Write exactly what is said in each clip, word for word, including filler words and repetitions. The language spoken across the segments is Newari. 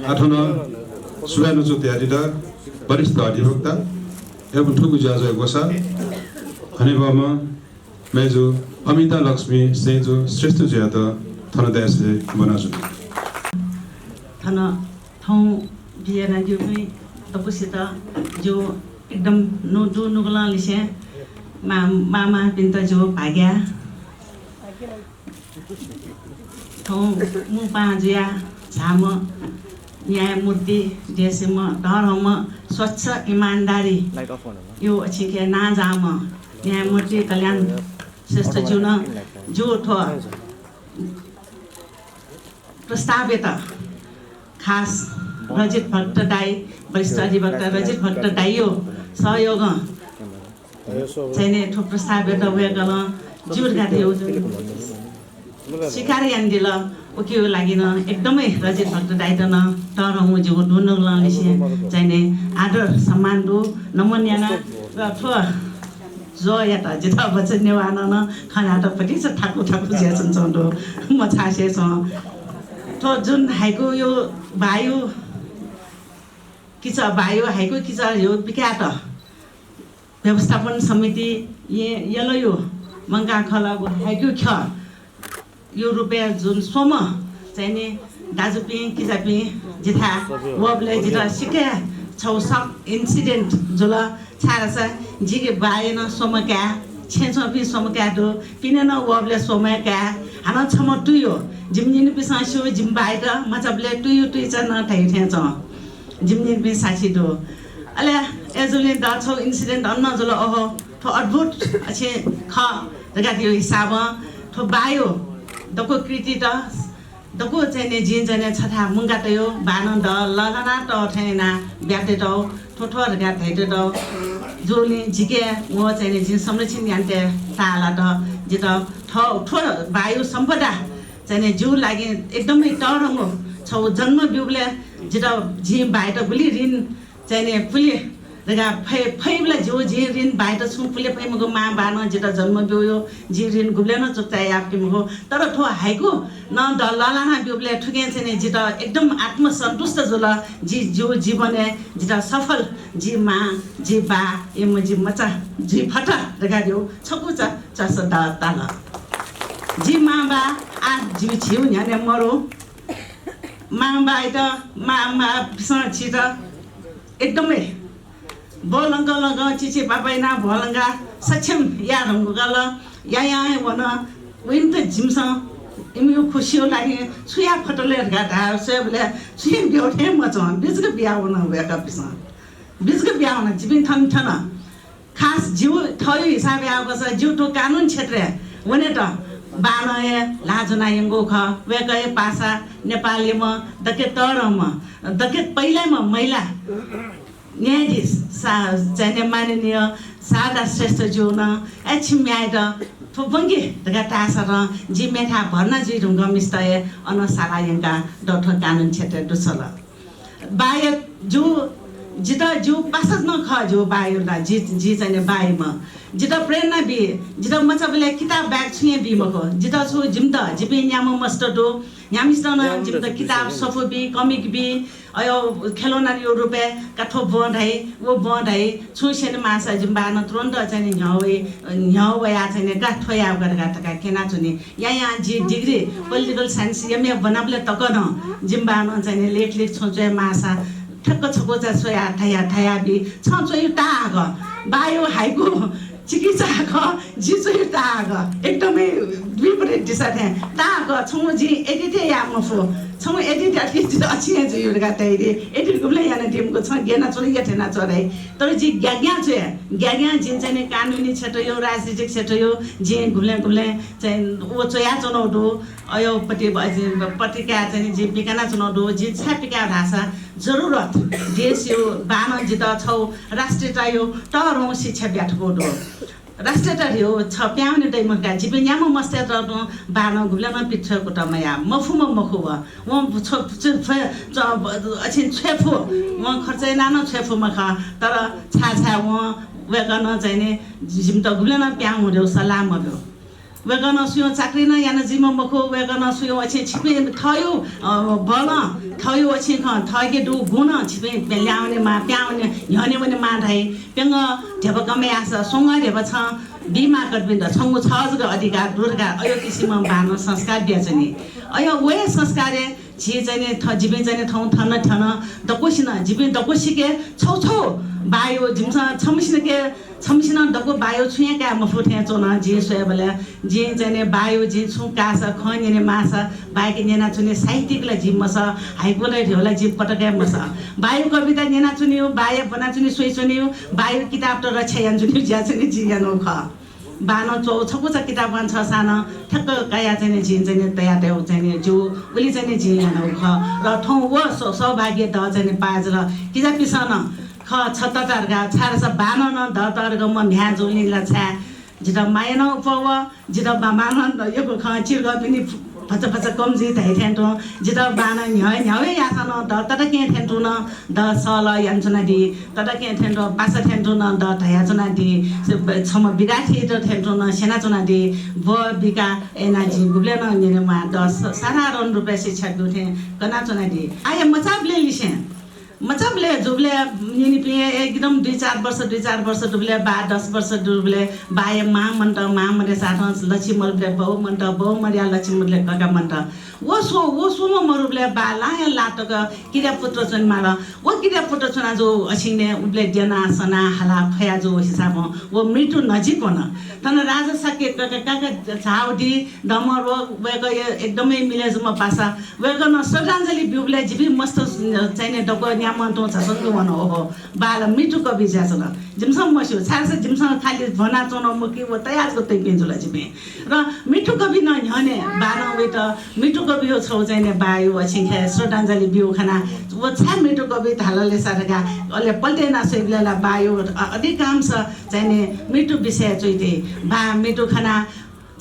आः थन सुभाय् न्वचु तयादीत वरिष्ठ अधिवक्ता एवं थुगु ज्याझ्वःया ग्वसाः हनेबहःम्ह मय्जु अमिता लक्ष्मी सैंजु श्रेष्ठजुयात थन दय्‌सय् ब्वनाच्वना। थन थौं बियानादीपिं दक्वसित जिगु एकदम नु-, दुनुगलंनिसें मा-, मांपिन्त जिगु भाग्या। थौं मुपाहां जुयाः झाःम्ह न्यायमूर्ति देशम्ह तःधंम्ह स्वच्छ इमानदारीया छिके नां जाःम्ह न्यायमूर्ति कल्याण श्रेष्ठजुं जिगु थ्व प्रस्तावयात खास रजित भक्त दाइ, वरिष्ठ अधिवक्ता रजित भक्त दाइया सहयोगं चाहिँ नि थ्व प्रस्तावयात वय्‌कलं ज्यू धकाः धयागु जुन स्वीकार यानादिल, उकिया लागि नं एकदमै रजित भक्त दाइयात नं तःधंगु जिगु दुनुगलंनिसें चाहिँ नि आदर सम्मान दु, नमन याना र थ्व ज्वःयात जितः वचन नेवाः नं खनात भतिचा थाकु थाकु जुयाच्वंच्वं दु, मछासे च्वं। थ्व जुन हाइकुया बाःया किचा, बाःया हाइकु किचा यो पिकायेत व्यवस्थापन समिति ये-, यलया मंकाः खलःगु हाइकु ख्यःया रूपय् जुन स्वम्ह चाहिँ नि दाजुपिं किजापिं जिथाय् वःबलय् जितः सिक्क छगू शक incident जुल। छाय्‌धाःसा जिगु बाःया नं स्वम्ह काय्, छेँय् च्वंपिं स्वम्ह काय् दु, पिने नं वःबलय् स्वम्ह काय्, हानं छम्ह तुयु। जिमि निनिपिसं स्यू, जिमि बाःयात मचाबलय् तुयु तुइचा नं धाइ थें च्वं। जिमि निनिपिं साक्षी दु। अले अय्‌जूगुलिं द छगू incident अन नं जुल, ओहो, थ्व अद्भुत अछि खः धकाः धइगु हिसाबं थ्व बाःया दक्व कृतित दक्व चाहिँ नि जिं चाहिँ नि छथाय् मुंका तयु, बाःनं द लःल्हाना तः थें यानाः ब्याते तौ, थ्व थ्व धकाः धयाते तौ। जूगुलिं जिके व चाहिँ नि जिं संरक्षण यानातये ताःलात। जितः थ्व, थ्व बाःया सम्पदा चाहिँ नि जिगु लागि एकदमै तःधंगु छगू जन्म ब्यूबलय् जितः जिं बाःयात गुलि ऋण चाहिँ नि पुले धकाः फै-, फइबलय् जिगु जिं ऋण बाःयात छुं पुले फइ मखु, मां बाःनं जितः जन्म ब्यूगु, जिं ऋण गुबलें नं चुक्ता याये फइ मखु। तर थ्व हाइकु नं द लःल्हाना ब्यूबलय् थुकिं चाहिँ नि जितः एकदम आत्मसन्तुष्ट जुल। जि, जिगु जीवनय् जितः सफल जि मां, जि बाः, एम्ह जि मचा जुइ फत धकाः धइगु छकू चा-, चासः द ताल। जि मां बाः आः जि झीगु न्ह्यःने मरु। मां बाःयात, मां, मांपिसं झीत एकदमै ब्वलंक लंक चिचिपापा यानाः ब्वलंकाः सक्षम याये धुंकल। यायां हे वन। उइन्त जिमिसं इमिगु खुसिया लागि छु याये फत ले धकाः धाये स्वयेबलय् छु हे ब्यू थें मच्वं। बिजुक बिया वन वय्‌कःपिसं। बिजुक बिया वन। जिपिं थन थन खास जिगु थःगु हिसाब याःगु खःसा जिगु थ्व कानुन क्षेत्रय् वनेत बाःनं हे ल्हाः ज्वनाः यंगु खः। वय्‌कःया पासा नेपालयाम्ह दकले तःधंम्ह, दकले पहिलाम्ह महिला न्यायाधीश सा-, चाहिँ नि माननीय शारदा श्रेष्ठज्यू नं अय् छिमि म्ह्याय्‌यात थ्व ब्वंकि धकाः धाःसा नं जि मेथाय् भर्ना जुइ धुंकूम्हसित हे अन साला यंकाः द थ्व कानुन क्षेत्रय् दुछ्वल। बाःया जु, जितः जिगु पासा नं खः जिगु बाःया ला, जि, जि चाहिँ नि बाःयाम्ह। जितः प्रेरणा बी, जितः मचाबलय् किताब बाहेक छुं हे बी मखु। जितः छु जिमित, जिपिं न्याम्ह मस्त दु, न्याम्हसित नं जिमित किताब, सफू बी, comic बी, अयो खेलौनाया रूपय् का थ्व ब्वं धाइ, व ब्वं धाइ, छुं स्यने माःसा जिमि बाःनं तुरुन्त चाहिँ नि न्ह्यः वइ, न्ह्यः वयाः चाहिँ नि का थ्व याये का धकाः धकाः क्यनाच्वनी। यायां जि degree political science M A ब्वनाबलय् तक नं जिमि बाःनं चाहिँ नि लेख लेख छुं च्वये माःसा ठ्याक्क छकू चा स्वयाः धया, धयाबी। छं च्वयु ताःहाकः, बाःया हाइकु चिकिचा खः, जि च्वयु ताःहाकः। एकदमै विपरीत दिशा थें ताःहाकः। छंगु जिं edit हे याये मफु। छंगु edit यात कि जितः अछिं हे जुइ धकाः धयादी। Edit गुबलें यानादी मखु, छं ग्यनाच्वल या थ्यनाच्वल धाइ। तर जि ग्याग्यां च्वये, ग्याग्यां जिं चाहिँ नि कानुनी क्षेत्रया, राजनीतिक क्षेत्रया जिं गुबलें गुबलें चाहिँ व च्वयाच्वनागु दु। अयो पति-, पत्रिका चाहिँ नि जिं पिकानाच्वनागु दु। जिं छाय् पिकाये धाःसा जरुरत देशया बाःनं जितः छगू राष्ट्रियताया तःधंगु शिक्षा बियाथकूगु दु। राष्ट्रियता धइगु छ प्याहां वने दइ मखु का। जिपिं न्याम्ह मस्तय्त तुं बाःनं गुबलें नं पित छ्वये कुतः मयाः। मफुम्ह मखु व। वं छु, छु, छु, छु, अछिं छ्वये फु। वं खर्च यानाः नं छ्वये फुम्ह खः। तर छाय् छाय् वं, वय्‌कलं चाहिँ नि जिमित गुबलें नं प्याहां वनेगु सल्लाह मब्यू। वय्कलं सुयां चाकरी नं याना जुइम्ह मखु, वय्कलं सुयां अछिं छिपिं थःयु, अ, बलं, थःयु अछिं खँ, थःके दु गुणं छिपिं ल्यावने माः, प्यावने, न्ह्यःने वने माः धाइ। प्यंगः ध्यबा कमय् याःसा स्वंगः ध्यबा छं बी माः कर्पिन्त, छंगु छः जक अधिकार दु धकाः अय् किसिमं बानं संस्कार बियाच्वनी। अय् व हे संस्कारय् झी चाहिँ नि थ-, जिपिं चाहिँ नि थौं थन थन दक्वसिनं, जिपिं दक्वसिके छौ छौ बायु, जिमिसं छम्हसिनके छम्हसिनं दक्व बायु छुं हे काये मफु थें च्वन। जिं स्वयेबलय् जिं चाहिँ नि बायु जिं छुं काःसा, खँ न्यने माःसा, बाय्के न्यनाच्वने, साहित्यिक ला जिं मसः, हाइकु ला ध्यबा ला जिं पटक हे मसः। बायु कविता न्यनाच्वनेगु, बाया ब्वनाच्वने स्वइच्वनेगु, बायु किताबत रक्षा यानाच्वनेगु ज्या चाहिँ नि जिं यानागु खः। बानं च्वःगु छकूचा किताब वां छसां नं ठ्याक्क कयाः चाहिँ नि जिं चाहिँ नि तयातयागु चाहिँ नि ज्यू, उलि चाहिँ नि जिं यानागु खः। र थौं व सौ-, सौभाग्य दः चाहिँ नि पाय्जल। किजापिसं नं खः छ तता धकाः, छाय्धाःसा बानं नं दः तः धकाः म्ह्याय् जूलिं ला छाय्, जितः माया नं अप्वः वः, जितः बाबानं नं यक्व खँ चिर्गःपिनि भचा भचा कम जुइ धाइ थें तुं, जितः बानं न्ह्यः न्ह्यः हे याःसां नं दः तता केहेँ थें तुं नं दः सहलह यानाच्वनादी, तता केहेँ थें तुं पासा थें तुं नं दः धयाच्वनादी, स-, ब-, छम्ह विद्यार्थीत थें तुं नं स्यनाच्वनादी, ब्व बिका यानाः जिं गुबलें नं न्यने म्वाः, दः स-, साधारण रूपय् शिक्षा ब्यू थें कनाच्वनादी। आः हे मचाबलय् लिसें मचाबलय् जूबलय् निनिपिं एकदम दुई चार वर्ष, दुई चार वर्ष दुबलय्, बा दस वर्ष दुबलय् बाया मां मन्त, मां मदय्सा थं लछि मरुबलय् बौ मन्त, बौ मदया लछि मरुबलय् कका मन्त। व स्व-, व स्वम्ह मरुबलय् बा लाया ला तक किर्या पुत्र च्वनेमाल। व किर्या पुत्र च्वना जू अछिंने उबलय् द्यना सना हाला फया जू हिसाबं व मृत्यु नजिक वन। थन राजा शाक्य कका, काका झावदी दमर व वय्कःया एकदमै मिले जुम्ह पासा वय्कलं श्रद्धाञ्जली ब्यूबलय् जिपिं मस्त चाहिँ नि दक्व न्याम्हं तुं झसंक वन। ओहो, बा ला मृत्यु कवि जुयाच्वन। जिमिसं मस्यू, छाय्धाःसा जिमिसं खालि ब्वनाच्वन मखु, व तयार जक तइपिं जुल जिपिं। र मृत्यु कवि नं न्ह्यःने बानं वइत मृत्यु कवियो छौ चाहिँ नि बायु अछिंके श्रद्धाञ्जली ब्यू खना। व छाय् मृत्यु कवि धाल लेसा धकाः अले पल्टेना स्वइबलय् ला बायु अ-, अधिकांश चाहिँ नि मृत्यु विषय च्वइते। बा मृत्यु खना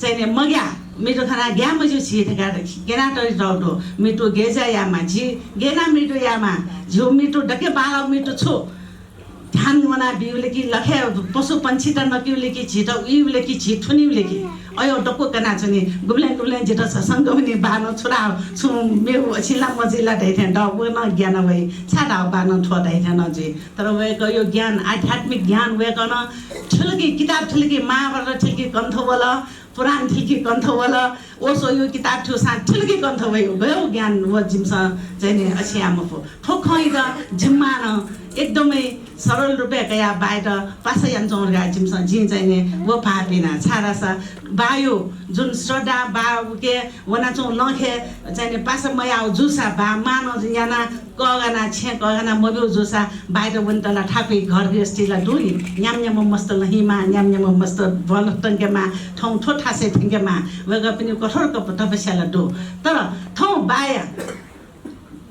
चाहिँ नि मग्या, मृत्यु खना ग्या मज्यू झी धकाः क्यना तइतौ दु। मृत्यु गय् ज्या यामा, झी गय् याना मृत्यु यामा, झीउ मृत्यु दक्व बांलाउ मृत्यु छु? ध्यान वना बिउले कि, लखे पशु पंक्षीत नकिउले कि, झीत उइउले कि, झी थुनिउले कि, अयो दक्व कनाच्वनी। गुबलें गुबलें जितः झसंक वनी, बानं छु धाः, छुं मेउ अछिं ला मजुइ ला धइथें दः, व नं ग्याना वइ। छाय् धाः बानं थ्व धइथें नं जुइ। तर वय्कःयो ज्ञान, आध्यात्मिक ज्ञान वय्कलं थुलि कि किताब थुलि कि महाभारत थुलि कि कन्थ वल, पुराण थुलि कि कन्थ वल, ओशोयो किताब थ्यूसां थुलि कि कन्थ वइ। गयो ज्ञान व जिमिसं चाहिँ नि अछिया मफु। थ्व खँइत जिम्मानं एकदमै सरल रूपय् कयाः बाय्त पासा यानाच्वं धकाः जिमिसं जिं चाहिँ नि व पाः पिना। छाय्धाःसा बायु जुन श्रद्धा बा उके वनाच्वं लँखे चाहिँ नि पासा मयाउ जूसा बा मानं याना कःघाना, छेँ कःघाना मब्यू जूसा बाय्त वनेत ला थाकुइ घर गृहस्थी ला दु नि। न्याम्ह न्याम्ह मस्त लहिमा, न्याम्ह न्याम्ह मस्त बल तंकेमा, थौं थ्व थासय् थ्यंकेमा, वय्कःपिनि कठोर कप-, तपस्या ला दु। तर थौं बाया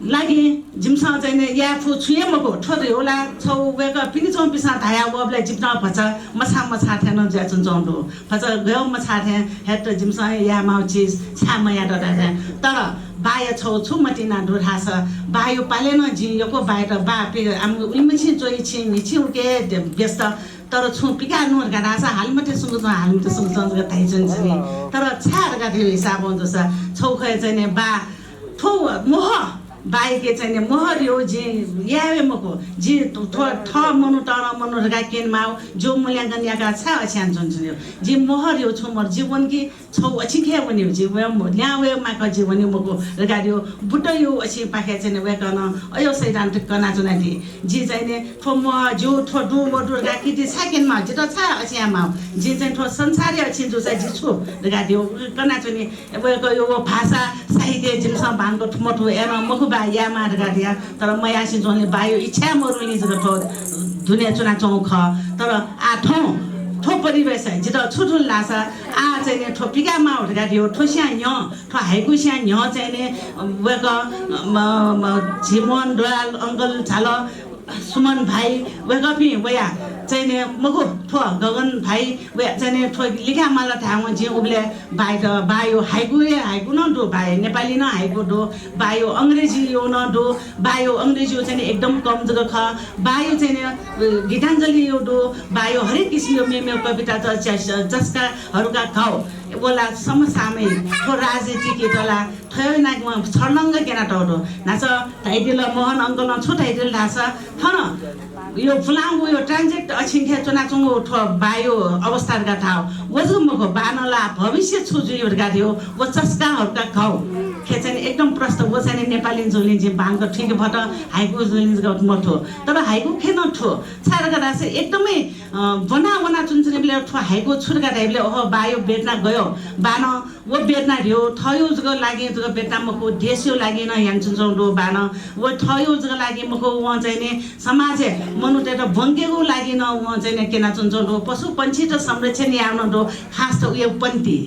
लागि जिमिसं चाहिँ नि याये फु छुं हे मखु। थ्व ध्यबा ला छौ वय्कःपिनि च्वंपिसं धया वःबलय् जिमित भचा मछाः मछाः थें नं जुयाच्वंच्वं दु। भचा गय् मछाः थें, हेत जिमिसं याये माउ चिज छाय् मयात धाये थें। तर बाया छौ छु मतिना दु धाःसा, बायु पाले नं जिं यक्व बाय्त बा पि-, आम उइमछिं च्वइछिं, न्हिछिं उके दे-, व्यस्त, तर छुं पिकाः नु धकाः धाःसा हालमते सुंगु च्वं, हालमते सुंगु च्वं जक धाइच्वंच्वनी। तर छाय् धकाः ध्यबा हिसाबं जूसा, छौ खय् चाहिँ नि बा थ्व मोह बाय्के चाहिँ नि मोह ध्यबा जिं याये मखु। जि थ्व थः मनूत नं मनू धकाः क्यने माउ, ज्यू मूल्यांकन याकाः छाय् अछियान च्वंच्वनेगु। जि मोह ध्यबा छु मरु, जि वन कि छौ अछिंके वनेगु, जि वये म-, ल्याहां वये माक जि वने मखु धकाः ध्यबा बुटयो अछिंपाखे चाहिँ नि वय्कलं अयो सैद्धान्तिक कनाच्वनादी। जि चाहिँ नि थ्व मोह ज्यू, थ्व दु, मदु धकाः किति छाय् क्यने माउ, जितः छाय् अछिया माउ। जि चाहिँ थ्व संसारय् अछिं जूसा जि छु धकाः ध्यबा कनाच्वनी। वय्कःयो व भाषा, साहित्य जिमिसं भान थुमथु याना मखु बा यायेमाः धकाः धया, तर मयासें च्वंले बायु इच्छा मरुलिं जक थ्व दुने च्वनाच्वंगु खः। तर आः थौं थ्व परिवेशय् जितः छु थुल धाःसा, आः चाहिँ नि थ्व पिकाः माउ धकाः ध्यबा थ्व स्यां न्ह्यः, थ्व हाइकु स्यां न्ह्यः चाहिँ नि वय्कः, म, म, झी मोहन दयाल uncle झाल, सुमन भाइ, वय्कःपिं वया चाहिँ नि मखु, थ्व गगन भाइ वया चाहिँ नि थ्व लिखा माल धायेवं जिं उबलय् बाय्त, बायु हाइकु हे हाइकु नं दु, बाय् नेपाली नं हाइकु दु, बायु अंग्रेजीयो नं दु, बायु अंग्रेजीयो चाहिँ नि एकदम कम जक खः, बायु चाहिँ नि, अ, गीताञ्जलियो दु, बायु हरेक किसिमयो मेमेउ कविता च-, च-, चस्काहरूका घाउ व ला समसामयिक थ्व राजनीतिक ला थ्व नाक छर्लङ्ग क्यनातःगु दु। न्हाचः धयादिल, मोहन अङ्कलं छु धयादिल धाःसा, थन यो पुलांगु यो transit अछिंखे च्वनाच्वंगु थ्व बायो अवस्था धकाः धाः। व जक मखु, बानं ला भविष्य छु जुइ धकाः धाः, व चस्का हर्का घाउ। खे चाहिँ एकदम प्रष्ट, व चाहिँ नेपाली जुलिं जिं बांक ठीक भत, हाइकु जुलिं जक मथु। तर हाइकु खे नं थु। छाय् धकाः धाःसा एकदमै, अ, वना वना च्वनाच्वनीबलय् थ्व हाइकु छु धकाः धाइबलय्, ओहो, बायो बेतना गयो, बानं व बेतना ह्यो थयो जक लागि जक बेतना मखु, देशयो लागि नं यानाच्वंच्वं दु बानं। व थयो जक लागि मखु, वं चाहिँ नि समाजय् मनूतय्त ब्वंकेगु लागि नं वं चाहिँ नि क्यनाच्वंच्वं दु। पशु पंक्षीत संरक्षण याना दु, खास त उयो पन्थी।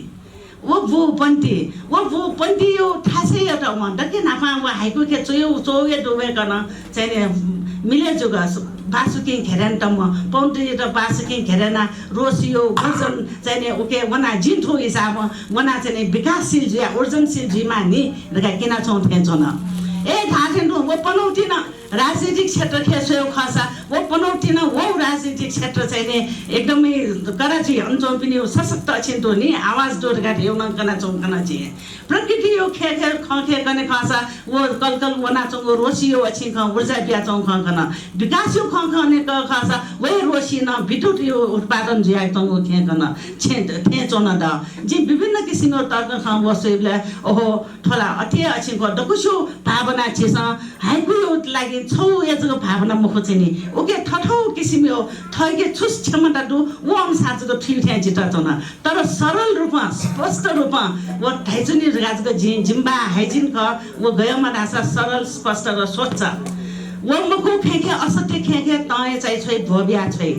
व बु पन्थी, व बु पन्थीयो थासय्‌यात वं दक्के न्हापां व हाइकु खे च्वयो, च्वये दु वय्‌कलं चाहिँ नि मिले जुग बासुकिं घेरय् तम पौंतुइत बासुकिं घेरय् ना रोसियो वर्जन चाहिँ नि उके वना जिं थ्व हिसाबं वना चाहिँ नि विकासशील जुया ऊर्जनशील जुइमा नि धकाः क्यनाच्वं थें च्वन। ए धाथें दु व पनौतिन राजनीतिक क्षेत्र खे स्वयेगु खःसा व पनौतिन व राजनीतिक क्षेत्र चाहिँ नि एकदमै करा जुइ अन च्वंपिनि सशक्त अछिं दु नि आवाज दु धकाः ध्येउ नं कनाच्वं कना जिं। प्रकृतियो खे खे खँ खे कने खःसा व कलकल वनाच्वंगु रोसियो अछिं खँ ऊर्जा बियाच्वंगु खँ कन। विकासयो खँ खने क खःसा वहे रोसिनं विद्युतयो उत्पादन जुयाच्वंगु खे कन। छें थें च्वन द। जिं विभिन्न किसिमयो तर्क खँ व स्वइबलय् ओहो थ्व ला अथे अछिं क दक्वस्यो भावना झीसं हाइकुयो लागि छौ या जक भावना मखु चाहिँ नि। उके थथौ किसिमयो थय्‌के छुस क्षमता दु व अनुसार जक थुइ थें जितः च्वन। तर सरल रूपं, स्पष्ट रूपं व धाइच्वनी धकाः जक जिं जिम्बा हाइजिन खः, व गय्‌म्ह धाःसा सरल, स्पष्ट र स्वच्छ। व मखु खेखे असत्य खेखे तं हे चाहिँ छ्वइ, भ्व बिया छ्वइ।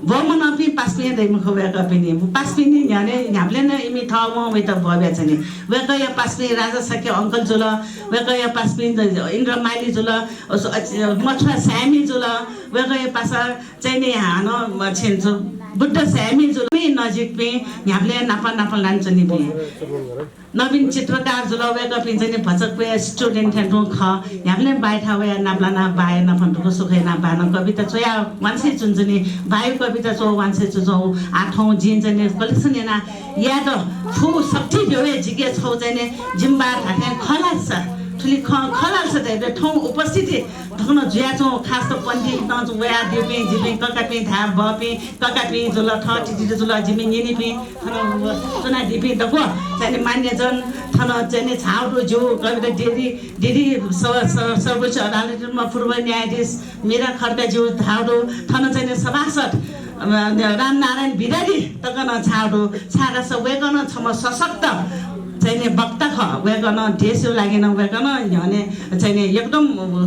भ्व मनंपिं पासापिं दइ मखु वय्‌कःपिनि। पासापिनि न्ह्यःने न्ह्याबलें नं इमि थःवं वइत भ्व बिया छ्वनी। वय्‌कःया पासापिं राजा शाक्य अङ्कल जुल, वय्‌कःया पासापिं इन्द्र माली जुल, अस-, अच-, मछुवा सायमि जुल, वय्‌कःया पासा चाहिँ नि हानं, म, छिन्चु बुद्ध सायमि जुल। मि नजिकपिं न्ह्याबलें नापा नापा लानाच्वनीपिं। नवीन चित्रकार जुल, वय्‌कःपिं चाहिँ नि भचा क्वय् student थें तुं खः। न्ह्याबलें बाय्‌थाय् वयाः नापलानाः बाया नाप दुःख सुख यानाः बानं कविता च्वयाः वांछ्वय् च्वनाच्वनी। बायो कविता च्वः वांछ्वय् च्वनाच्वं। आः थौं जिं चाहिँ नि collection यानाः यायेत फु शक्ति ब्यू हे जिके छौ चाहिँ नि जिम्बा धाथें खः ला सा। थुलि खँ खः ला सा धयाबलय् थौं उपस्थिति धकं जुयाच्वं, खास त पन्थी नं वयादीपिं जिपिं ककापिं धाये बहःपिं ककापिं जुल, थः तिथिति जुल, जिमि निनिपिं, थन व च्वनादीपिं दक्व चाहिँ नि मान्यजन, थन चाहिँ नि झाःगु दु ज्यू कविता दिदी, दिदी स-, स-, सर्वोच्च अदालतमा पूर्व न्यायाधीश मीरा खड्का ज्यू झाःगु दु, थन चाहिँ नि सभासद, अ, रामनारायण भिडारी तक नं झाःगु दु। छाय्‌धाःसा वय्‌कलं छम्ह सशक्त चाहिँ नि वक्ता खः। वय्‌कलं देशयो लागि नं वय्‌कलं न्ह्यःने चाहिँ नि एकदम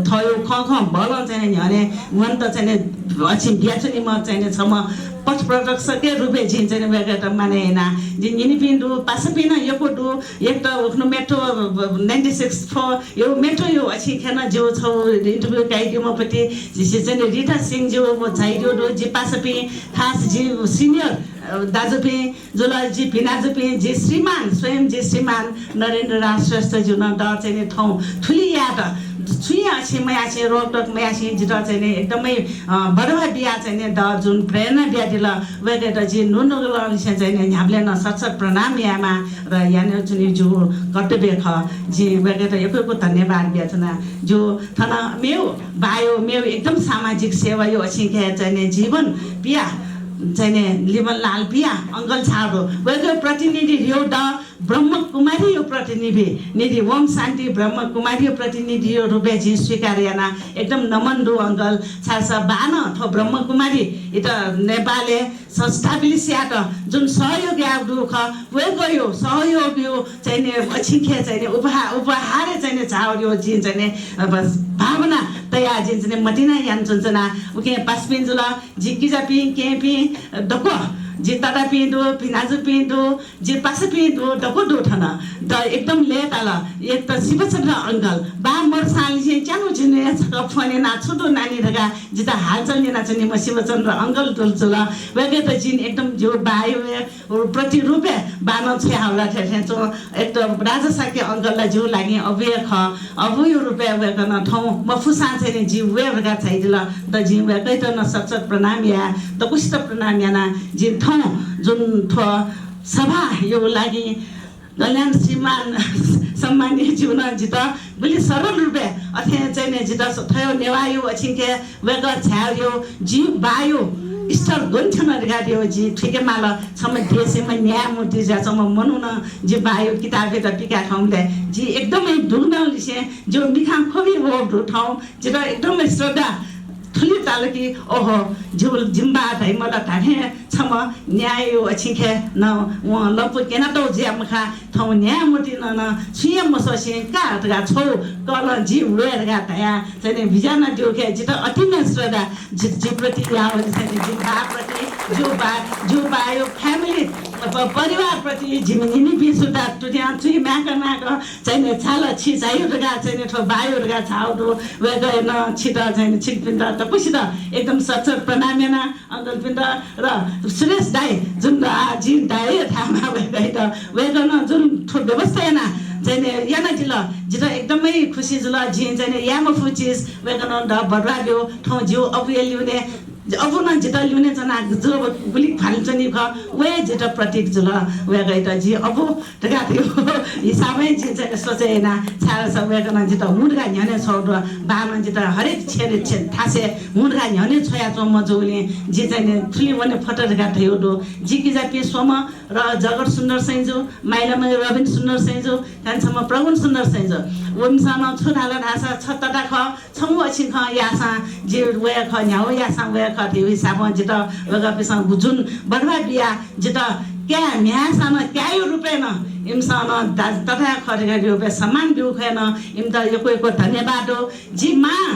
थःयो खँ खँ बलं चाहिँ नि न्ह्यःने वनेत चाहिँ नि अछिं बियाच्वनीम्ह चाहिँ नि छम्ह पथ प्रदर्शकया रूपय् जिं चाहिँ नि वय्‌कःयात मानय् याना। जिं निनिपिं दु, पासापिं नं यक्व दु। एक त उखुन्हु metro ninety six four यो metro यो अछिं खे नं ज्यू छौ interview काइदीम्ह पति झीसि चाहिँ नि रिता सिंह ज्यू व झाइदीगु दु। जि पासापिं खास जि senior, अ, दाजुपिं जुल, जि भिनाजुपिं, जि श्रीमान, स्वयं जि श्रीमान नरेन्द्र राज श्रेष्ठ ज्यू नं द चाहिँ नि थौं थुलि यायेत छुं अछिं मयासें, रोकटोक मयासें जितः चाहिँ नि एकदमै, अ, बढावा बिया चाहिँ नि द जुन प्रेरणा बियादिल, वय्‌कःयात जि न्हून्हूकलंनिसें चाहिँ नि न्ह्याबलें नं शत शत प्रणाम यायेमाः र यानाच्वने ज्यू कर्तव्य खः। जिं वय्‌कःयात यक्व यक्व धन्यवाद बियाच्वना। ज्यू थन मेव बायो मेव एकदम सामाजिक सेवायो अछिं खे चाहिँ नि जीवन पिया चाहिँ नि लिमन लाल पिया अङ्कल झाःगु दु। वय्‌कःयो प्रतिनिधि ह्यू द ब्रह्मकुमारीयो प्रतिनिधि निधि ओम शान्ति ब्रह्मकुमारीयो प्रतिनिधियो रूपय् जिं स्वीकार याना। एकदम नमन दु अङ्कल। छाय्‌धाःसा बानं थ्व ब्रह्मकुमारी इत नेपालय् स-, establish यायेत जुन सहयोग याःगु दु खः, वय्‌कःयो सहयोगयो चाहिँ नि अछिं खे चाहिँ नि उपहा-, उपहारय् चाहिँ नि झाःगु दु जिं चाहिँ नि, अ, बस भावना तयाः जिं चाहिँ नि मतिना यानाच्वनाच्वना। उकिं पासापिं जुल, जि किजापिं, केहेँपिं, अ, दक्व, जि ततापिं दु, भिनाजुपिं दु, जि पासापिं दु, दक्व दु थन। द एकदम लय्‌ताल। एक त शिवचन्द्र अङ्कल, बा मरुसांनिसें च्यान्हु झिन्हुया छकः फोन यानाः छु दु नानी धकाः जितः हालचाल यानाच्वनीम्ह शिवचन्द्र अङ्कल दु जुल। वय्‌कःयात जिं एकदम ज्यू बायो व प्रतिरूपय् बानं छ्वयाहःगु ला थें थें च्वं। एक त राजा शाक्य अङ्कल ला ज्यू लागि अबुया खः, अबुयो रूपय् वय्‌कलं थौं मफुसां चाहिँ नि जि वये धकाः झाइदिल। द जिं वय्‌कःयात नं शत शत प्रणाम याये, दक्वसित प्रणाम याना। जिं थौं जुन थ्व सभाया लागि कल्याण श्रीमान सम्माननीय ज्यूनं जितः गुलि सरल रूपय् अथे चाहिँ नि जितः थयो नेवाःया अछिंके वय्कः झायाः जि बाःया स्तर गन थ्यन धकाः जिं थुइके माल। छम्ह देशय् न्यायमूर्ति जुयाच्वंम्ह मनुखं जि बाःया किताबय् पिकाः थ्यंबलय् जि एकदमै दुग्धंलिसें जिगु मिखां ख्वबि वःगु दु। थौं जितः एकदमै श्रद्धा थुलि ताल कि ओहो, जिगु जिमि बाः धाइम्ह ला धात्थें छम्ह न्यायया अछिंके नं वं लँपु क्यनातःगु जुया मखा, थौं न्यायमूर्तिं नं छुं हे मस्वसें का धकाः छगू कलं जि वये धकाः धयाः चाहिँ नि बिज्यानादीगु खँय् जितः अति नं श्रद्धा। जि, जिप्रति याः वने चाहिँ नि जिमि बाःप्रति, जिगु बाः, जिगु बाःया family, प-, परिवारप्रति जिमि निनिपिं सुद्धा तुतियां चुइ माय्क माय्क चाहिँ नि झाल छि झायाः धकाः चाहिँ नि थ्व बाःया धकाः झाःगु दु। वय्कलं नं छितः चाहिँ नि छिकपिन्त दक्वसित एकदम सत सत प्रणाम याना। अङ्कलपिन्त र सुरेश दाइ, जुन, आ, जिं दाइ हे धायेमाः वय्कःयात, वय्कलं जुन थ्व व्यवस्था याना चाहिँ नि यानादिल, जितः एकदमै खुसी जुल। जिं चाहिँ नि याये मफु चिज वय्कलं द बढुवा ब्यू। थौं जिगु अबुया ल्यूने, अबुं नं जितः ल्यूने च्वनाः जि गुलि ख्वालय् च्वनी खः, व हे जितः प्रतीक जुल। वय्कःयात जि अबु धकाः थ्व हिसाबं जिं चाहिँ नि सोचे याना, छाय्धाःसा वय्कलं जितः हुँ धकाः न्ह्यःने छ्वःगु दु। बाःनं जितः हरेक छेँय् छेँय् थासय् हुँ धकाः न्ह्यःने छ्वयाच्वंम्ह जूगुलिं जि चाहिँ नि थुलि वने फत धकाः धयागु दु। जि किजापिं स्वम्ह र जगत सुन्दर सैंजु, माइलाम्ह रबिन सुन्दर सैंजु, कान्छाम्ह प्रगुण सुन्दर सैंजु। वमिसं नं छु धाल धाःसा छ तता खः, छंगु अछिंखं याःसां जि वये खः, न्ह्यागु याःसां वये खः धइगु हिसाबं जितः वय्कःपिन्सं जुन बढुवा बियाः जितः काय् म्ह्याय्‌सां नं काय्‌या रूपय् नं इमिसं नं दा-, तताया खः धकाः रूपय् सम्मान ब्यूगु खँय् नं इमित यक्व यक्व धन्यवाद दु। जि मां,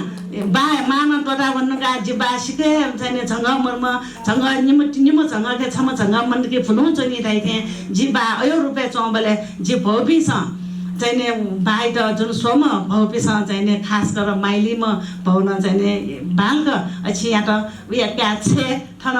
बाः, मां नं त्वःता वंकाः जि बाः सिक्क हे चाहिँ नि झंगः मदुम्ह, झंगः निम्ह, निम्ह झंगःके छम्ह झंगः मदुके भुलुं च्वनी धाइथें जि बाः अय् रूपय् च्वंबलय् जि भौपिन्सं चाहिँ नि बाःयात जुन स्वम्ह भौपिन्सं चाहिँ नि खास कर माइलिम्ह भौनं चाहिँ नि बांलाक अछिं यात। वया काय् छेँ थन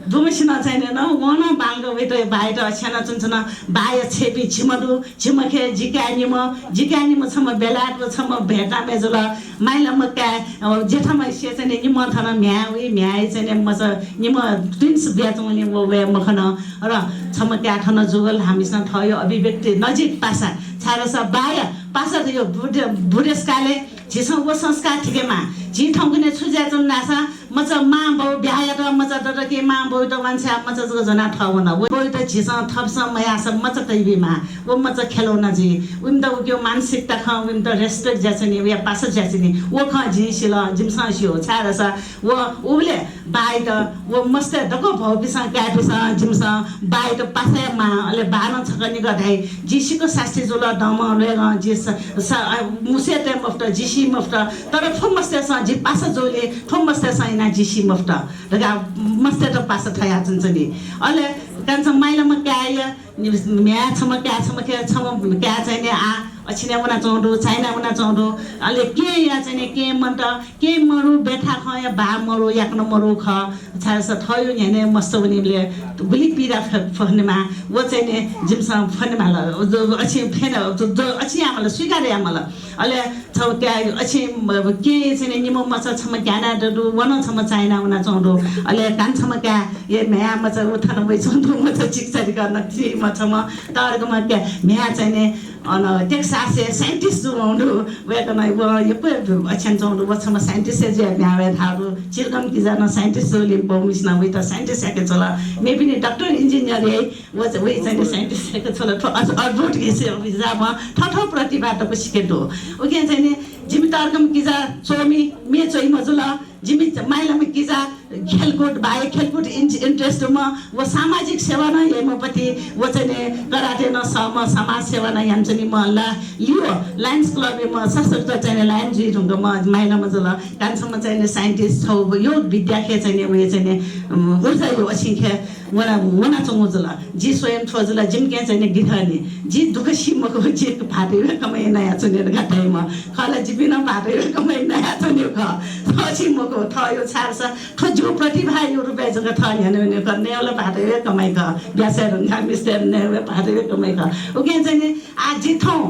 दुम्हसिनं चाहिँ नि नं वं नं बांलाक वइत बाःयात अछिं यानाच्वन। बाःया छेँपिं झिम्ह दु, झिम्ह खँय् जि काय् निम्ह, जि काय् निम्ह छम्ह बेलायत व छम्ह भियतनामय् जुल। माइलाम्ह काय्, अ, जेठाम्हसिया चाहिँ नि निम्ह थन म्ह्याय् वइ, म्ह्याय्‌या चाहिँ नि मचा निम्ह twins बियाच्वंगुलिं व वये मखन। र छम्ह काय् थन जूगु ला, हामिसं थःगु अभिव्यक्ति नजिक पासा, छाय्धाःसा बाःया पासा थ्व बुढे-, बुढेसकालय् झीसं व संस्कार थिकेमाः। झी थौंकन्हय् छु जुयाच्वन धाःसा मचा मां बौ ब्याहा यात, मचा दत कि मां बौयात वांछ्वया मचा जक ज्वनाः थः वन। व बौयात झीसं थःपिन्सं मयाःसा मचा तयाबीमाः। व मचा खेलौना जुइ। उमित उकिया मानसिकता खँ, उमित respect जुयाच्वनी, वया पासा जुयाच्वनी। व खँ जिं सिल, जिमिसं स्यू। छाय्धाःसा व उबलय् बाःयात व मस्तय् दक्व भौपिन्सं, काय्‌पिन्सं, जिमिसं बाःयात पासा यायेमाः। अले बाःनं छकः निकः धाइ, जि सिक्क सास्ती जुल, दमं ल्वय्गं जि स-, स-, अ, मुसे तये मफुत, जि सी मफुत। तर थ्व मस्तय्सं जि पासा जूगुलिं थ्व मस्तय्सं यानाः जि सी मफुत धकाः मस्तय्त पासा थयाच्वंच्वनी। अले कान्छा माइलाम्ह काय्‌या म्ह्याय् छम्ह, काय् छम्ह, खँय् छम्ह काय् चाहिँ नि आः अछिनय् वनाच्वंगु दु, चाइनाय् वनाच्वंगु दु। अले केहेँया चाहिँ नि केहेँ मन्त, केहेँ मरु, बेथाखँया बाः मरु, याकनं मरु खः। छाय्धाःसा थःगु न्ह्यःने मस्त वनीबलय् गुलि पीडा फ-, फनेमाः। व चाहिँ नि जिमिसं फनेमाल। व द-, अछिं फने, द-, द-, अछिं यायेमाल, स्वीकार यायेमाल। अले छम्ह काय् अछिं म-, केहेँया चाहिँ नि निम्ह मचा छम्ह क्यानाडा दु, व नं छम्ह चाइना वनाच्वंगु दु। अले कान्छाम्ह काय्‌या म्ह्याय् मचा व थन वइच्वंगु दु, मचा चिकित्सा नकतिम्ह छम्ह तःधंम्ह काय् म्ह्याय् चाहिँ नि अन टेक्सासय् scientist जुयाच्वंगु दु। वय्कलं व यक्व अछियाच्वंगु दु। व छम्ह scientist हे जुयाः म्ह्याय् वये धाःगु दु। चिलकम किजा नं scientist जूगुलिं बौम्हसिनं वइत scientist याके छ्वल। मेपिनि doctor, engineer याइ। व चाहिँ, वइ चाहिँ नि scientist याके छ्वल। थ्व अद्-, अद्भुत किसिमं थःथः प्रतिभा दक्वसिके दु। उकिं चाहिँ नि जिमि तःधंम्ह किजा च्वमि, म्ये च्वइम्ह जुल। जिमि माइलाम्ह किजा खेलकुद, बाह्य खेलकुद इन-, interest दुम्ह, व सामाजिक सेवा नं याइम्ह पति, व चाहिँ नि कराटे नं सःम्ह, समाज सेवा नं यानाच्वनीम्ह, ला-, लियो Lions Club याम्ह सशक्त चाहिँ नि lion जुइ धुंकूम्ह माइलाम्ह जुल। कान्छाम्ह चाहिँ नि scientist, छगू योग विद्या खँय् चाहिँ नि, व चाहिँ नि, उम्, ऊर्जा यो अछिं खँय् वना, वनाच्वंगु जुल। जि स्वयं थ्व जुल, जिमिके चाहिँ नि गिथनि। जि दुःख सी मखु, जि भाःतया कमाइ नयाच्वने धकाः धाइम्ह खः ला, जिपिं नं भाःतया कमाइ नयाच्वने खः। थः सी मखु, थःयो छाय्धाःसा थ्व जिगु प्रतिभाया रूपय् जक थः न्ह्यःने वने खः। नयेगु ला भाःतया कमाइ खः। ब्याहा याये धुंकाः मिस्तय् नयेगु ला भाःतया कमाइ खः। उकिं चाहिँ नि आः जि थौं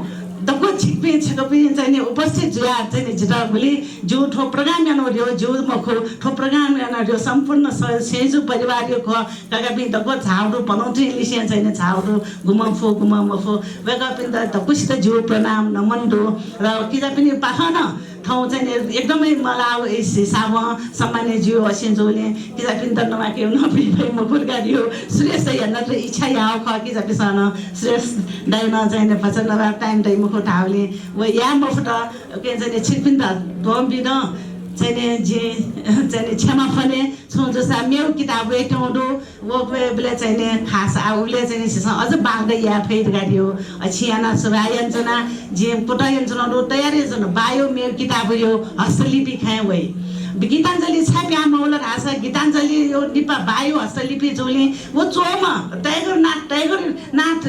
दक्व छिकपिं छिकपिं चाहिँ नि उपस्थित जुयाः चाहिँ नि जितः गुलि ज्यू थ्व program यानागु ध्यबा ज्यू मखु, थ्व program यानागु ध्यबा सम्पूर्ण स-, सेंजु परिवारया खः। काकापिं दक्व झाःगु दु, पनौतिं लिसें चाहिँ नि झाःगु दु, गुम्हं फु गुम्हं मफु। वय्कःपिन्त दक्वसित ज्यू प्रणाम नमन दु। र किजापिनि पाखं नं थौं चाहिँ नि एकदमै मलाव हिसाबं सम्मानय् ज्यू असिं जूलिं किजापिन्त नवाके नपिं भइ मखु धकाः यो सुरेश दाइया नत्र इच्छा याः खः। किजापिसं नं सुरेश दाइ नं चाहिँ नि भचा नवाः time दइ मखु धाःगुलिं व याये मफुत। उकिं चाहिँ नि छिकपिन्त द्वं बिदँ चाहिँ नि जिं चाहिँ नि क्षमा फ्वने। छुं जूसा मेगु किताब वयेत्यंगु दु। व वयेबलय् चाहिँ नि खास आ उबलय् चाहिँ नि झीसं अझ बांलाक याये फइ धकाः ध्यबा अछिं यानाः सुभाय् यानाच्वना। जिं कुतः यानाच्वनागु दु, तयार यानाच्वना। बायो मेगु किताबया हस्तलिपि खँय् वइ। गीताञ्जलि छाय् पिहां मवल धाःसा गीताञ्जलिया निपा बायो हस्तलिपि जूलिं व च्वंम्ह टाइगर नाथ, टाइगर नाथ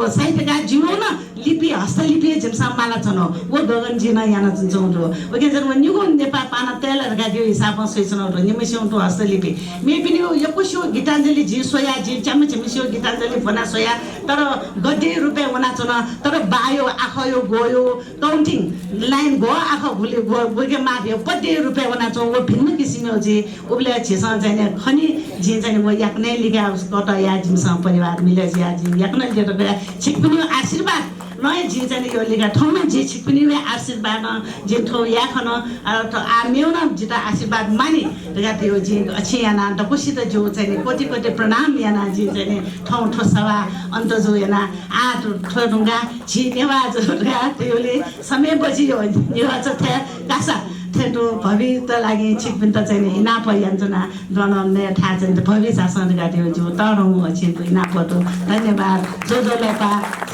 साहित्यकार ज्यूया नं लिपि, हस्तलिपि जिमिसं मालाच्वनागु। व गगनजीं नं यानाच्वनाच्वंगु दु। उकिं चाहिँ व निगू नेपाः पाना तये ला धकाः ध्यबा हिसाबं स्वयाच्वनागु दु। निम्हस्यां तुं हस्तलिपि। मेपिनिगु यक्वस्यां गीताञ्जलि जिं स्वया, जिं च्याम्ह झिम्हस्यां गीताञ्जलि ब्वना स्वया। तर गद्य रूपय् वनाच्वन। तर बायो, आखःयो, ग्वःयो counting line ग्वः आखः गुलि ग्वः, गुलिके माः धयागु पद्य रूपय् वनाच्वंगु व भिन्न किसिमया जि उबलय् झीसं चाहिँ नि खनी। जिं चाहिँ नि व याकनं लिकाः कतः याः, जिमिसं परिवार मिले जुयाः जिं याकनं लिकाः छिकपिनिगु आशीर्वाद नं हे जिं चाहिँ नि यो लिकाः थौं नं जिं छिकपिनिगु हे आशीर्वादं जिं थौं याये खन। आ, थ-, आ, मेगु नं जितः आशीर्वाद मानि धकाः ध्यबा जिं अछिं यानाः दक्वसित ज्यू चाहिँ नि कोटि कोटि प्रणाम यानाः जिं चाहिँ नि थौं थ्व सभा अन्त जू याना। आ, थ्व, थ्व धुंकाः झी नेवाः जू धकाः ध्यबा समय बचि यो नेवाः जू थें कासा थें तुं भविष्यत लागि छिकपिन्त चाहिँ नि इनाप यानाच्वना। द्वनं नये थाय् चाहिँ नि भविष्य झासँ धकाः ध्यबा ज्यू तःधंगु अछिं तुं इनाप दु। धन्यवाद। ज्वजलपा।